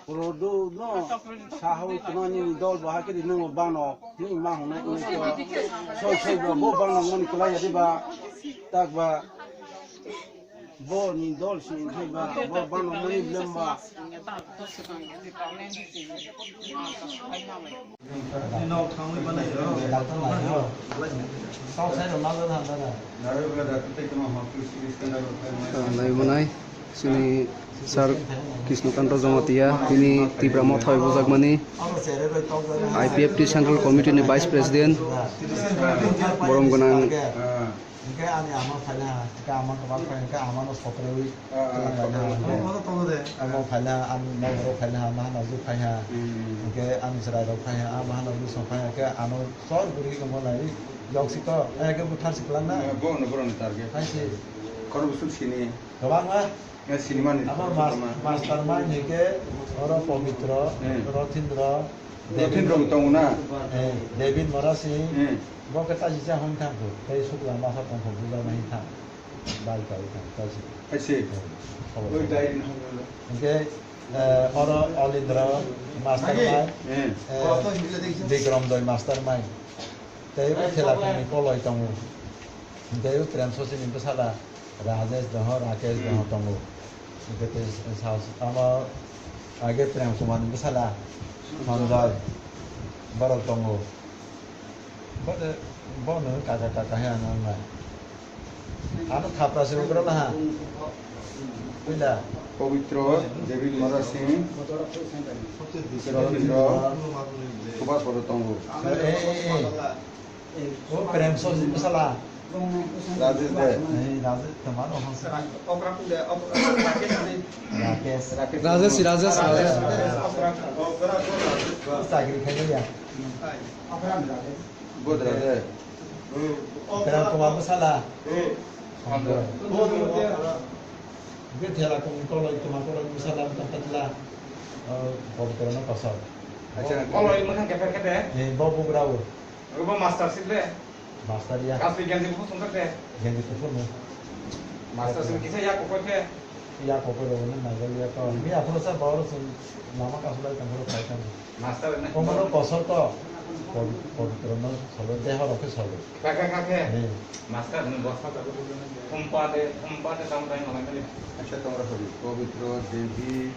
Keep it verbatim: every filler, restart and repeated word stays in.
Rodo no sahawi tunani dol bahai kiri nung bano ni ma hwnwi wngkha. Soi soi bo bo bano mani kwlai ya diba? Tak ba. Bo ni dol si wngkha ba, bo bano mani lemba. Nai manai, chini Sir Krishnakanta Jamatia, tini Tipra Motha bai bujakmani, I P F T Central Committee ni Vice President, borom gwnang. Hingke ani ama phaina ha, hingke ama kwbang phai, hingke ama no sopreui Ah, ah, twlang laina ha, hingke sopreui. Ama phaina ha, ani nokborok phaina ha, mahana ju phai ha. Hmm. Hingke ani chwrai rok phai ha, ah, mahana ju song phai ha, hingke ano sor guri tongma lai, yok si to, eh, hingke buthar si kwlangna. Eh, bo no, bo no target. Hai si. Khorok bwswk sini. Kwbangma. Eh, sinimani Ama khorok mas-, bwswk ma. Mastermind hingke oro Pabitra, Hmm. Rathindra, Rathindra David bo tongo na? Eh, David Mara Singh. Hmm. Bo khe taisi cha hwn thang kho, tei sukla masa tong kho, bujaknai thang. Bai kai thang, taisi. Hai se. Eh, khobor Oi, thang. Dai ni hwn na. Hingke, eh, oro Olindra mastermind, Eh. eh, Bikram Doi mastermind. Tei o khela kongni koloi tongo. Tei o Prem Sachin ni bwsala Rajesh doho, Rakesh doho Hmm. tongo. Hingke tei sa-, sa-, amo age Prem Kumar ni bwsala Sanjoy borok tongo. Bo de, bono kaka kaka he ano wngnai. Ano thapra se ugra na ha. Puila. Pabitra, David Mara Singh, Sirondra, Subhash Bharat tongo. Eh, eh, eh, eh. O Prem Sachin bwsala. Rajesh de. Eh, Rajesh, tomar o hansa. Rakesh. Rajesh, Rajesh, Rajesh. Chakri khailaiya. Bodra de. Prem Kumar bwsala. Hingke thela kongni koloi, toma koloi bwsala wngkha patla. O, Pabitra no kosor. Acha, koloi mwkhang kepher khe de? Eh, bo bugra o. Bo master sip de? Master ya. Kasui genji kuphur songkha de? Genji kuphur no. Master sip kisa ya kokoi khe? Ya kokoi rok no naijakliya to. Mi aphuru sa boro song lama kasulai tongphuru phai tong. Master na? Komono kosor to. Pab-, Pabitra no solo, deho rok khe solo. Kha, kha, kha, khe. Eh. Master ni bo. Humpa de, humpa de tamo dai malai mali. Acha, tong rok hobi. Pabitra, Devi,